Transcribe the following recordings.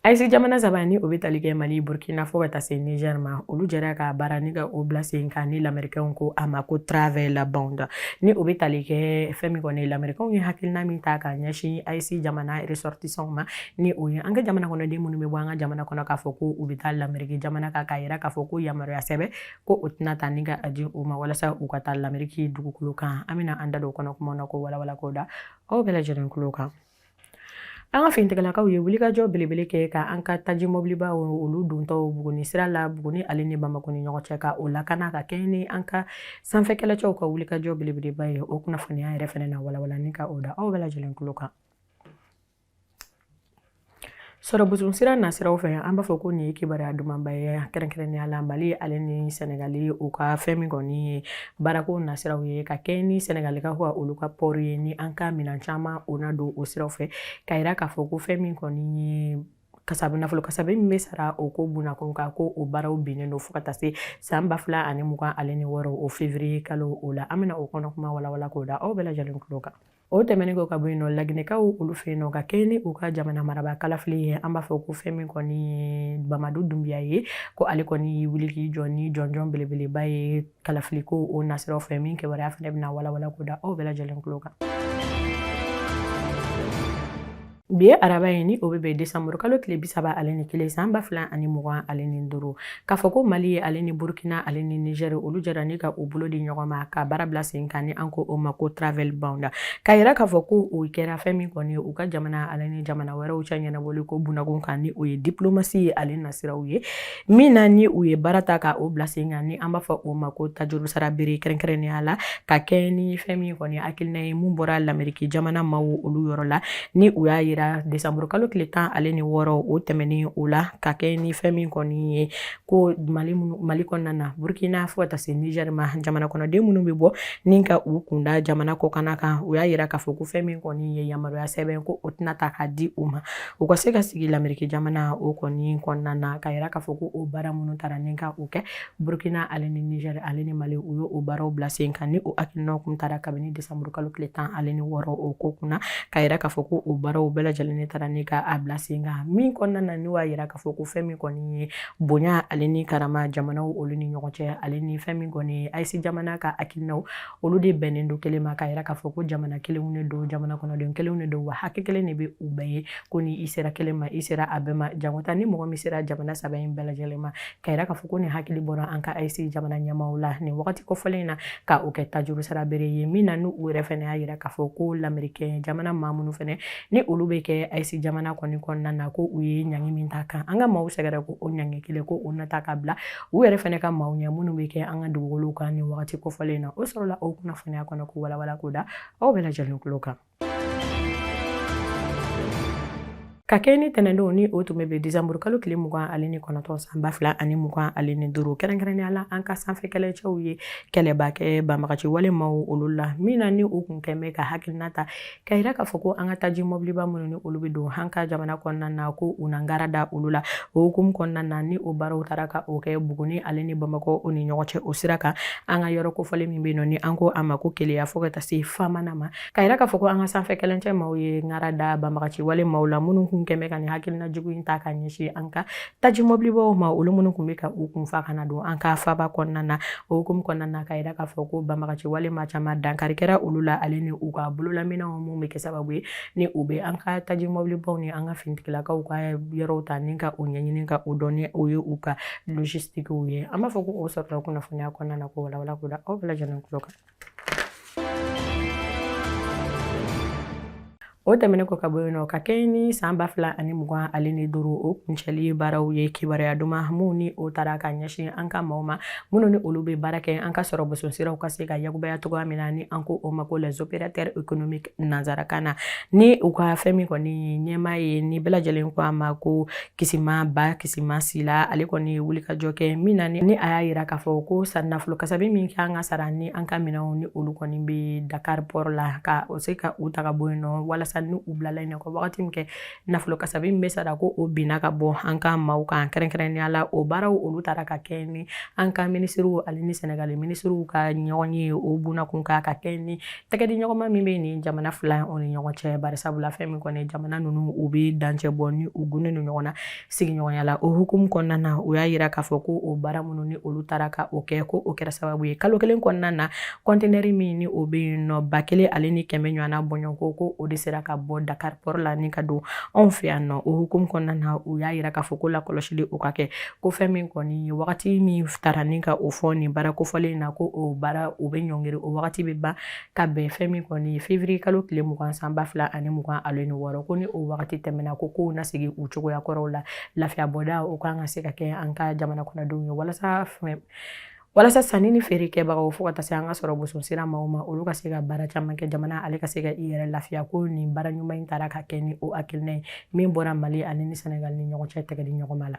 AES jamana saba ni o bɛ tali kɛ Mali, Burkina fo ka taa se Niger ma, olu jɛra ka baara ni ka o bila sen kan ni Lamɛrikɛnw ko a ma ko travel ban ni o bɛ tali kɛ fɛn min kɔni Lamɛrikɛnw ye hakilina min ta ka ɲɛsin AES jamana ressortissants ma, ni o ye an ka jamana kɔnɔden minnu bɛ bɔ an ka jamana kɔnɔ k'a fɔ ko u bɛ taa Lamɛriki jamana kan, k'a yira k'a fɔ ko yamaruya sɛbɛn ko o tɛna ta ni ka a di u ma walasa u ka taa Lamɛriki dugukolo kan. An bɛna an da don o kɔnɔ kuma na ko walawala k'o da aw bɛɛ lajɛlen tulo kan. An ka finitigilakaw ye wulikajɔ belebele kɛ ka an ka taji mɔbilibaw olu dontɔw Buguni sira la, Buguni ale ni Bamakɔ ni ɲɔgɔn cɛ, ka o lakana ka kɛɲɛ ni an ka sanfɛ kɛlɛcɛw ka wulikajɔ belebeleba ye. O kunnafoniya yɛrɛ fɛnɛ na walawala ni ka o da aw bɛɛ lajɛlen tulo kan. Sɔrɔ sira nasiraw fɛ, an b'a fɔ ko nin ye kibaruya dumanba ye, kɛrɛnkɛrɛnnenya la Mali ale ni Sɛnɛgali u ka fɛn min kɔni ye baarako nasiraw ye, ka kɛ ni Sɛnɛgalikaw ka olu ka port ye, ni an ka minɛn caman o na don o siraw fɛ, ka yira k'a fɔ ko fɛn min kɔni ye kasabi, nafolo kasabi min bɛ sara o ko bunakun kan, ko o baaraw binnen don fo ka taa se san 2026 o février kalo o la. An bɛna o kɔnɔ kuma walawala k'o da aw bɛɛ lajɛlen tulo kan. O tɛmɛnen kɔ ka bɔ yen nɔ, Laginɛkaw olu fɛ yen nɔ, ka kɛɲɛ ni u ka jamana marabaa kalafili ye, an b'a fɔ ko fɛn min kɔni ye Mamadu Dunbiya ye, ko ale kɔni y'i wuli k'i jɔ ni jɔnjɔn belebeleba ye kalafili ko o nasiraw fɛ, min kibaruya fana bɛna walawala k'o da aw bɛɛ lajɛlen tulo kan. Bi ye araba ye, ni o bɛ bɛn desanburu kalo tile 31 san 2025. K'a fɔ ko Mali ale ni Burkina ale ni Niger olu jɛra ni ka u bolo di ɲɔgɔn ma ka baara bila sen kan, ni an ko o ma ko travel ban, ka yira k'a fɔ ko o kɛra fɛn min kɔni ye u ka jamana ale ni jamana wɛrɛw cɛ ɲɛnabɔli ko bunakun kan, ni o ye diplomatie ye ale nasiraw ye, min na ni u ye baara ta ka o bila sen kan, ni an b'a fɔ o ma ko tajuru sara bere, kɛrɛnkɛrɛnnenya la ka kɛ ni fɛn min kɔni hakilina ye mun bɔra Lameriki jamana maaw olu yɔrɔ la, ni u y'a yira desanburu kalo tile 16 o tɛmɛnen o la, ka kɛ ni fɛn min kɔni ye ko Mali, Mali kɔnɔna na, Burkina fo ka taa se Niger ma, jamana kɔnɔden minnu bɛ bɔ ni ka u kunda jamana kɔkanna kan, u y'a yira k'a fɔ ko fɛn min kɔni ye yamaruya sɛbɛn, ko o tɛna ta k'a di u ma u ka se ka sigi Lameriki jamana o kɔni kɔnɔna na. Ka yira k'a fɔ ko o baara minnu taara ni ka o kɛ Burkina ale ni Niger ale ni Mali, u y'o baaraw bila sen kan, ni o hakilinaw kun taara kabini desanburu kalo tile 16 o ko kunna, ka yira k'a fɔ ko o baaraw bɛɛ lajɛlen taara ni ka a bila sen kan, min kɔnɔna na n'u y'a yira k'a fɔ ko fɛn min kɔni ye bonya ale ni karama jamanaw olu ni ɲɔgɔn cɛ, ale ni fɛn min kɔni ye AES jamana ka hakilinaw, olu de bɛnnen don kelen ma, ka yira k'a fɔ ko jamana kelenw de don, jamana kɔnɔden kelenw de don, wa hakɛ kelen de bɛ u bɛɛ ye, ko ni i sera kelen ma, i sera a bɛɛ ma, jango ta ni mɔgɔ min sera jamana saba in bɛɛ lajɛlen ma. Ka yira k'a fɔ ko nin hakili bɔra an ka AES jamana ɲɛmaaw la nin wagati kofɔlen in na, ka o kɛ tajuru sara bere ye, min na n'u yɛrɛ fɛnɛ y'a yira k'a fɔ ko Lamerikɛn jamana maa minnu fɛnɛ ni olu bɛ kɛ AES jamana kɔni kɔnɔna na, ko u ye ɲangi min ta kan an ka maaw sɛgɛrɛ, ko o ɲangi kelen ko o nata ka bila u yɛrɛ fɛnɛ ka maaw ɲɛ minnu bɛ kɛ an ka dugukolow kan nin wagati kofɔlen in na. O sɔrɔla o kunnafoniya kɔnɔ ko walawala k'o da aw bɛɛ lajɛlen tulo kan. Ka kɛ ni tɛnɛndon, ni o tun bɛ bɛn desanburu kalo tile 29 san 2025, kɛrɛnkɛrɛnnenya la an ka sanfɛ kɛlɛcɛw ye kɛlɛba kɛ banbagaci wale maaw olu la, min na ni u kun kɛn bɛ ka hakilina ta ka yira k'a fɔ ko an ka taji mɔbiliba minnu ni olu bɛ don an ka jamana kɔnɔna na, ko u na ngara da olu la. O hukumu kɔnɔna na, ni o baaraw taara ka o kɛ Buguni ale ni Bamakɔ o ni ɲɔgɔn cɛ o sira kan, an ka yɔrɔ kofɔlen min bɛ yen nɔ, ni an ko a ma ko Keleya fo ka taa se Famana ma, ka yira k'a fɔ ko an ka sanfɛ kɛlɛcɛ maaw ye ngara da banbagaci wale maaw la minnu kun kɛn bɛ ka nin hakilina jugu in ta ka ɲɛsin an ka taji mɔbilibaw ma, olu minnu kun bɛ ka u kun fa ka na don an ka faba kɔnɔna na. O hukumu kɔnɔna na, ka yira k'a fɔ ko banbagaci wale maa caman dankari kɛra olu la ale ni u ka bololaminɛnw, mun bɛ kɛ sababu ye ni u bɛ an ka taji mɔbilibaw ni an ka finitigilakaw ka yɔrɔw ta ni ka o ɲɛɲini ka o dɔn, ni o ye u ka logistiquew ye. An b'a fɔ ko o sɔrɔla kunnafoniya kɔnɔna na ko walawala ko da aw bɛɛ lajɛlen tulo kan. O tɛmɛnen kɔ ka bɔ yen nɔ, ka kɛɲɛ ni san 2025 o kuncɛli baaraw ye, kibaruya duman minnu ni o taara ka ɲɛsin an ka maaw ma minnu ni olu bɛ baara kɛ an ka sɔrɔ boson siraw ka se ka yakubaya cogoya min na, ni an ko o ma ko les opérateurs économiques nanzarakan na, ni u ka fɛn min kɔni ɲɛmaa ye, ni bɛɛ lajɛlen ko a ma ko Kisima Ba Kisima Sila, ale kɔni ye wulikajɔ kɛ, min na ni a y'a yira k'a fɔ ko san nafolo kasabi min kan ka sara ni an ka minɛnw ni olu kɔni bɛ Dakar port la, ka o se ka u ta ka bɔ yen nɔ walasa barisa ni u bilala yen ka wagati min kɛ, nafolo kasabi min bɛ sara, ko o binna ka bɔ an ka maaw kan. Kɛrɛnkɛrɛnnenya la, o baaraw olu taara ka kɛ ni an ka minisiriw ale ni Sɛnɛgali minisiriw ka ɲɔgɔn ye, o bunakun kan ka kɛ ni tɛgɛdi ɲɔgɔnma min bɛ nin jamana fila o ni ɲɔgɔn cɛ. Bari sabula fɛn min kɔni, jamana ninnu u bɛ dancɛ bɔ ni u gunnen don ɲɔgɔn na sigiɲɔgɔnya la. O hukumu kɔnɔna na, u y'a yira k'a fɔ ko o baara minnu ni olu taara ka o kɛ, ko o kɛra sababu ye kalo kelen kɔnɔna na, kɔntenɛri min ni o bɛ yen nɔ 1100 ɲɔgɔnna bɔɲɔgɔnko, ko o de sera ka bɔ Dakar port la ni ka don anw fɛ yan nɔ. O hukumu kɔnɔna na, u y'a yira k'a fɔ ko lakɔlɔsili o ka kɛ, ko fɛn min kɔni ye wagati min taara ni ka o fɔ nin baara kofɔlen na, ko o baara o bɛ ɲɔngiri, o wagati bɛ ban ka bɛn fɛn min kɔni ye février kalo tile 20 san 2026. Ko ni o wagati tɛmɛna, ko kow na segin u cogoya kɔrɔw la. Lafiya bɔda o kan ka se ka kɛ an ka jamana kɔnɔdenw ye, walasa sanni ni feere kɛbagaw, fo ka taa se an ka sɔrɔ boson sira maaw ma, olu ka se ka baara caman kɛ, jamana ale ka se ka i yɛrɛ lafiya. Ko nin baara ɲuman in taara ka kɛ ni o hakilina ye min bɔra Mali ani ni Senegal ni ɲɔgɔn cɛ tɛgɛ di ɲɔgɔn ma la.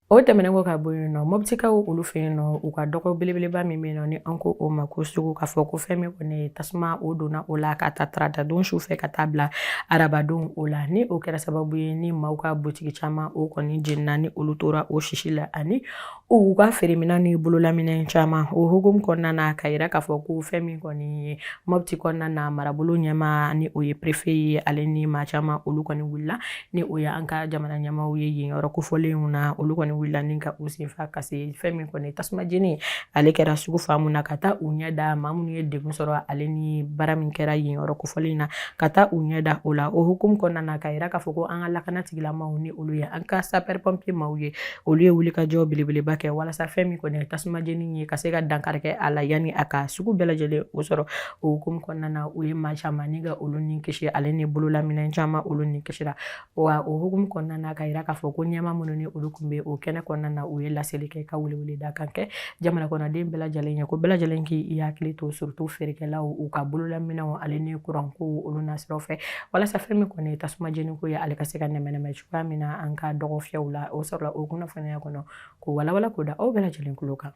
O tɛmɛnen kɔ ka bɔ yen nɔ, Mɔptikaw olu fɛ yen nɔ, u ka dɔgɔ belebeleba min bɛ yen nɔ ni an ko o ma ko sugu, k'a fɔ ko fɛn min kɔni ye tasuma o donna o la ka ta taratadon su fɛ ka taa bila arabadon o la, ni o kɛra sababu ye ni maaw ka butigi caman o kɔni jenina, ni olu tora o sisi la, ani u ka feereminɛn ni bololaminɛn caman. O hukumu kɔnɔna na, ka yira k'a fɔ ko fɛn min kɔni ye Mɔpti kɔnɔna na marabolo ɲɛmaa, ni o ye préfet ye, ale ni maa caman olu kɔni wulila, ni o ye an ka jamana ɲɛmaaw ye yen yɔrɔ kofɔlenw na, olu kɔni wulila ni ka u senfa ka se fɛn min kɔni tasuma jeni ale kɛra sugu fan mun na, ka taa u ɲɛ da maa minnu ye degun sɔrɔ ale ni baara min kɛra yen yɔrɔ kofɔlen na, ka taa u ɲɛ da o la. O hukumu kɔnɔna na, ka yira k'a fɔ ko an ka lakana tigilamaw, ni olu ye an ka sapeur pompier maaw ye, olu ye wulikajɔ belebeleba kɛ walasa fɛn min kɔni tasuma jeni ye ka se ka dankari kɛ a la yanni a ka sugu bɛɛ lajɛlen o sɔrɔ. O hukumu kɔnɔna na, u ye maa caman ni ka olu ni kisi, ale ni bololaminɛn caman olu ni kisira wa. O hukumu kɔnɔna na, ka yira k'a fɔ ko ɲɛmaa minnu ni olu tun bɛ o kɛnɛ kɔnɔna na, u ye laseli kɛ ka weleweleda kan kɛ jamana kɔnɔden bɛɛ lajɛlen ye, ko bɛɛ lajɛlen k'i hakili to, surtout feerekɛlaw, u ka bololaminɛnw ale ni kuranko olu nasiraw fɛ, walasa fɛn min kɔni ye tasuma jeniko ye, ale ka se ka nɛmɛnɛmɛ cogoya min na an ka dɔgɔfiyɛw la. O sɔrɔla o kunnafoniya kɔnɔ k'o walawala k'o da aw bɛɛ lajɛlen tulo kan.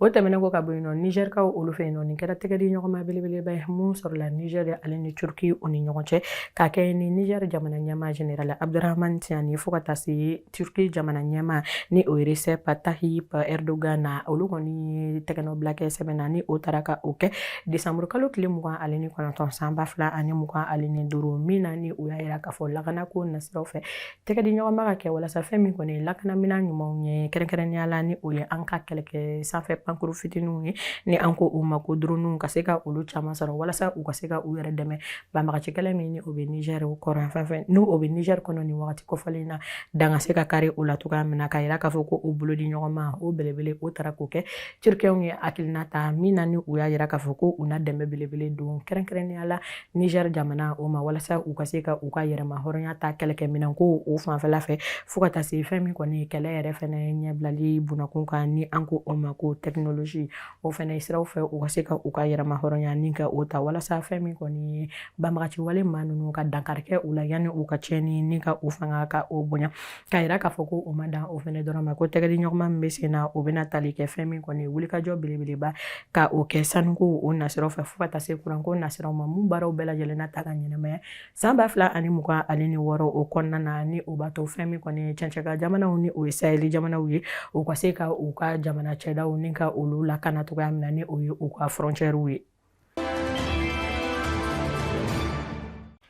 O tɛmɛnen kɔ ka bɔ yen nɔ, Nizɛrikaw olu fɛ yen nɔ, nin kɛra tɛgɛdi ɲɔgɔnma belebeleba ye mun sɔrɔla Nizɛri ale ni Turki o ni ɲɔgɔn cɛ, ka kɛ ni Nizɛri jamana ɲɛmaa général Abdurahman Tiani, fo ka taa se Turki jamana ɲɛmaa, ni o ye Recep Tayyip Erdogan na. Olu kɔni ye tɛgɛnɔbila kɛ sɛbɛn na, ni o taara ka o kɛ desanburu kalo tile 29 san 2025, min na ni u y'a yira k'a fɔ lakanako nasiraw fɛ, tɛgɛ di ɲɔgɔn ma ka kɛ walasa fɛn min kɔni ye lakanaminɛn ɲumanw ye, kɛrɛnkɛrɛnnenya la ni o ye an ka kɛlɛkɛ sanfɛ pankuru fitininw ye, ni an ko o ma ko droniw, ka se ka olu caman sɔrɔ walasa u ka se ka u yɛrɛ dɛmɛ banbagaci kɛlɛ min ni o bɛ Niger kɔrɔ fan fɛ, n'o o bɛ Niger kɔnɔ nin wagati kofɔlen na, dan ka se ka kari o la cogoya min na. Ka yira k'a fɔ ko o bolo di ɲɔgɔn ma o belebele o taara k'o kɛ, Turkiw ye hakilina ta min na, ni u y'a yira k'a fɔ ko u na dɛmɛ belebele don kɛrɛnkɛrɛnnenya la Niger jamana o ma, walasa u ka se ka u ka yɛrɛma hɔrɔnya ta kɛlɛkɛminɛnko o fanfɛla fɛ, fo ka taa se fɛn min kɔni kɛlɛ yɛrɛ fɛnɛ ɲɛbilali bunakun kan, ni an ko o ma ko technologie, o fɛnɛ siraw fɛ, u ka se ka u ka yɛrɛma hɔrɔnya ni ka o ta, walasa fɛn min kɔni ye banbagaci wale maa ninnu ka dankari kɛ u la yanni u ka tiɲɛni ni ka u fanga ka o bonya. K'a yira k'a fɔ ko o ma dan o fɛnɛ dɔrɔn ma, ko tɛgɛdi ɲɔgɔnma min bɛ sen na, o bɛna tali kɛ fɛn min kɔni ye wulikajɔ belebeleba ka o kɛ sanuko o nasiraw fɛ, fo ka taa se kuranko nasiraw ma, mun baaraw bɛɛ lajɛlen na ta ka ɲɛnamaya san 2026 o kɔnɔna na, ni o b'a to fɛn min kɔni ye cɛncɛnkan jamanaw, ni o ye saheli jamanaw ye, u ka se ka u ka jamana cɛdaw ni ka olu lakana cogoya min na, ni o ye u ka frontières ye.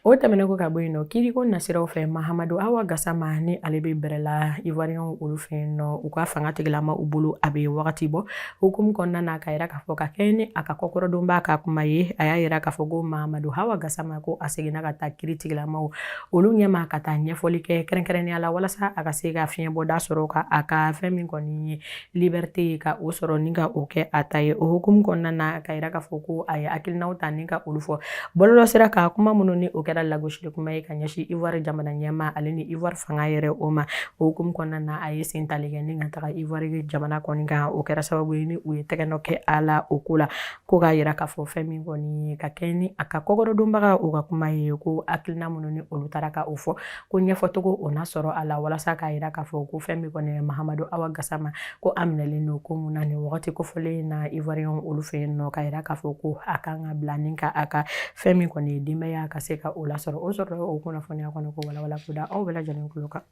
O tɛmɛnen kɔ ka bɔ yen nɔ, kiriko nasiraw fɛ, Mahamadu Awa Gasama, ni ale bɛ bɛrɛ la Ivoiriyɛnw olu fɛ yen nɔ, u ka fanga tigilama u bolo a bɛ wagati bɔ, hukumu kɔnɔna na, ka yira k'a fɔ ka kɛɲɛ ni a ka kɔkɔrɔdonba ka kuma ye, a y'a yira k'a fɔ ko Mahamadu Hawa Gasama, ko a seginna ka taa kiri tigilamaw olu ɲɛma ka taa ɲɛfɔli kɛ, kɛrɛnkɛrɛnnenya la walasa a ka se ka fiɲɛbɔda sɔrɔ ka a ka fɛn min kɔni ye liberté ye, ka o sɔrɔ ni ka o kɛ a ta ye. O hukumu kɔnɔna na, ka yira k'a fɔ ko a ye hakilinaw ta ni ka olu fɔ bɔlɔlɔsira kan, kuma minnu ni o kɛra kɛra lagosili kuma ye ka ɲɛsin Ivoire jamana ɲɛmaa ale ni Ivoire fanga yɛrɛ o ma. O hukumu kɔnɔna na, a ye sen tali kɛ ni ka taga Ivoire jamana kɔni kan. O kɛra sababu ye ni u ye tɛgɛnɔ kɛ a la o ko la, ko k'a yira k'a fɔ fɛn min kɔni ka kɛ ni a ka kɔkɔrɔdonbaga o ka kuma ye, ko hakilina minnu ni olu taara ka o fɔ, ko ɲɛfɔcogo o na sɔrɔ a la, walasa k'a yira k'a fɔ ko fɛn min kɔni ye Mahamadu Awa Gasama, ko a minɛlen don ko mun na nin wagati kofɔlen in na Ivoiriyɛnw olu fɛ yen nɔ, k'a yira k'a fɔ ko a kan ka bila ni ka a ka fɛn min kɔni ye denbaya ka se ka o lasɔrɔ. O sɔrɔ o kunnafoniya kɔnɔ ko walawala ko da aw bɛɛ lajɛlen tulo kan.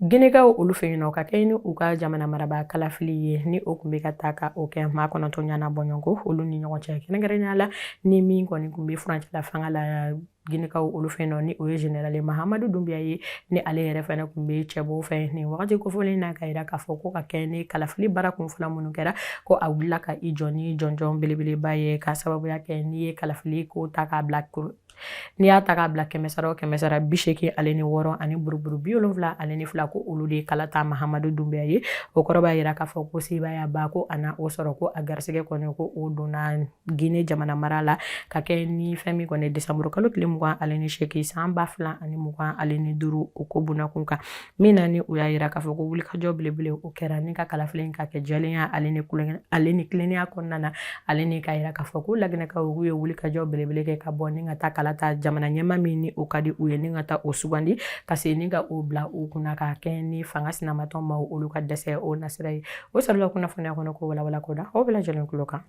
Ginekaw olu fɛ yen nɔ, ka kɛ ni u ka jamana marabaa kalafili ye ni o tun bɛ ka taa ka o kɛ maa 9 ɲana bɔɲɔgɔnko olu ni ɲɔgɔn cɛ, kɛrɛnkɛrɛnnenya la ni min kɔni tun bɛ furancɛla fanga la Ginekaw olu fɛ yen nɔ, ni o ye général Mahamadu Dunbiya ye, ni ale yɛrɛ fana tun bɛ cɛbɔ fɛ nin wagati kofɔlen na, ka yira k'a fɔ ko ka kɛ ni kalafili baara kun fɔlɔ minnu kɛra, ko a wulila ka i jɔ ni jɔnjɔn belebeleba ye, ka sababuya kɛ n'i ye kalafili ko ta k'a bila, n'i y'a ta k'a bila kɛmɛ sara o kɛmɛ sara, 86 ani buruburu 72, ko olu de ye kala ta Mahamadu Dunbiya ye. O kɔrɔ b'a yira k'a fɔ ko sebaayaba ko a na o sɔrɔ, ko a garisɛgɛ kɔni ko o donna Gine jamana mara la, ka kɛ ni fɛn min kɔni desanburu kalo tile 28 san 2025, o ko bunakun kan min na ni u y'a yira k'a fɔ ko wulikajɔ belebele o kɛra ni ka kalafili ka kɛ jɛlenya ale ni tilennenya kɔnɔna na, ale ni k'a yira k'a fɔ ko laginɛkaw u ye wulikajɔ belebele kɛ ka bɔ ni ka taa kala ta jamana ɲɛmaa min ni o ka di u ye, ni ka taa o sugandi ka se ni ka o bila u kunna, ka kɛ ni fanga sinamatɔn maaw olu ka dɛsɛ o nasira ye. O sɔrɔla kunnafoniya kɔnɔ ko walawala ko da aw bɛɛ lajɛlen tulo kan.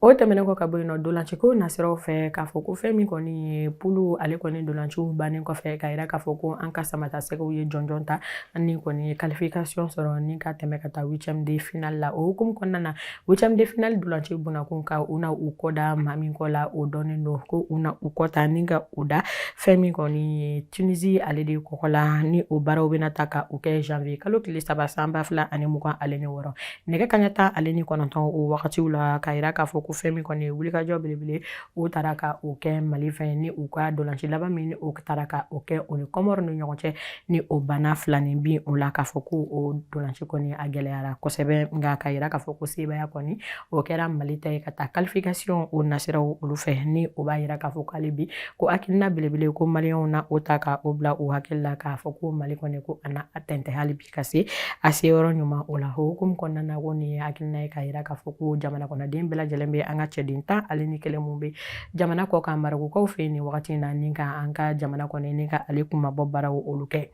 O tɛmɛnen kɔ ka bɔ yen nɔ, dolanciko nasiraw fɛ, k'a fɔ ko fɛn min kɔni ye pulu ale kɔni dolanciw bannen kɔfɛ, k'a yira k'a fɔ ko an ka samata sɛgɛw ye jɔnjɔn ta ni kɔni ye qualification sɔrɔ ni ka tɛmɛ ka taa huitième de finale la. O hukumu kɔnɔna na, huitième de finale dolanci bunakun kan, u na u kɔ da maa min kɔ la, o dɔnnen don ko u na u kɔ ta ni ka u da fɛn min kɔni ye Tunisie ale de kɔkɔ la, ni o baaraw bɛna ta ka o kɛ janvier kalo tile 3 san 2026, nɛgɛ kaɲɛ 19 o wagatiw la, k'a yira k'a fɔ ko fɛn min kɔni ye wulikajɔ belebele o taara ka o kɛ Mali fɛ, ni u ka dolanci laban min ni o taara ka o kɛ o ni Kɔmɔri ni ɲɔgɔn cɛ, ni o banna 2 ni bin o la, k'a fɔ ko o dolanci kɔni a gɛlɛyara kosɛbɛ, nka k'a yira k'a fɔ ko sebaaya kɔni o kɛra Mali ta ye ka taa qualification o nasiraw olu fɛ, ni o b'a yira k'a fɔ k'ale bi ko hakilina belebele ko maliyɛnw na o ta ka o bila u hakili la, k'a fɔ ko Mali kɔni ko a na a tɛntɛn hali bi ka se a se yɔrɔ ɲuman o la. O hukumu kɔnɔna na, ko nin ye hakilina ye k'a yira k'a fɔ ko jamana kɔnɔden bɛɛ lajɛlen bɛ an ka cɛden 11 mun bɛ jamana kɔ kan Marɔkukaw fɛ yen nin wagati in na, ni ka an ka jamana kɔni ni ka ale kunmabɔ baaraw olu kɛ.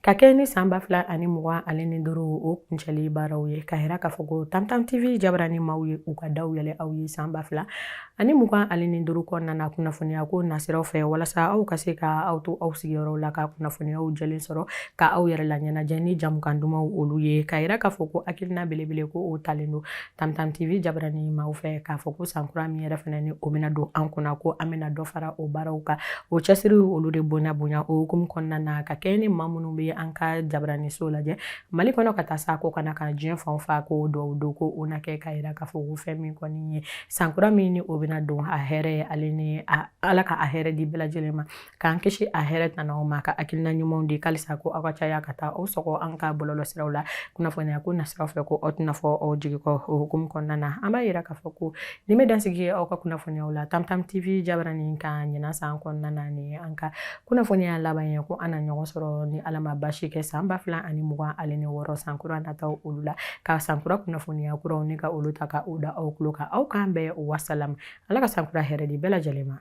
Ka kɛ ni san 2025 o kuncɛli baaraw ye, k'a yira k'a fɔ ko Tamtam TV jabarani maaw ye u ka daw yɛlɛ aw ye san 2025 kɔnɔna na kunnafoniya ko nasiraw fɛ, walasa aw ka se ka aw to aw sigiyɔrɔw la ka kunnafoniyaw jɛlen sɔrɔ, ka aw yɛrɛ laɲɛnajɛ ni jamukan dumanw olu ye, k'a yira k'a fɔ ko hakilina belebele ko o talen don Tamtam TV jabarani maaw fɛ, k'a fɔ ko san kura min yɛrɛ fana ni o bɛna don an kunna, ko an bɛna dɔ fara o baaraw kan, o cɛsiriw olu de bonya bonya. O hukumu kɔnɔna na, ka kɛ ni maa minnu bɛ an ka jabaraniso lajɛ Mali kɔnɔ ka taa sa ko kana ka diɲɛ fan o fan, ko dugawu don ko o na kɛ, k'a yira k'a fɔ ko fɛn min kɔni ye san kura min ni o bɛna don, a hɛrɛ ale ni Ala ka a hɛrɛ di bɛɛ lajɛlen ma, k'an kisi a hɛrɛ tanaw ma, ka hakilina ɲumanw di halisa, ko aw ka caya ka taa aw sɔgɔ an ka bɔlɔlɔsiraw la kunnafoniya ko nasiraw fɛ, ko aw tɛna fɔ aw jigi kɔ. O hukumu kɔnɔna na, an b'a yira k'a fɔ ko nin bɛ dansigi aw ka kunnafoniyaw la Tamtam TV jabarani kan ɲinan san kɔnɔna na. Ni an ka kunnafoniya laban ye, ko an na ɲɔgɔn sɔrɔ ni Ala ma baasi kɛ san 2026 san kura nataw olu la, ka san kura kunnafoniya kuraw ni ka olu ta ka o da aw tulo kan. Aw k'an bɛn, wasalam. Ala ka san kura hɛrɛ di bɛɛ lajɛlen ma.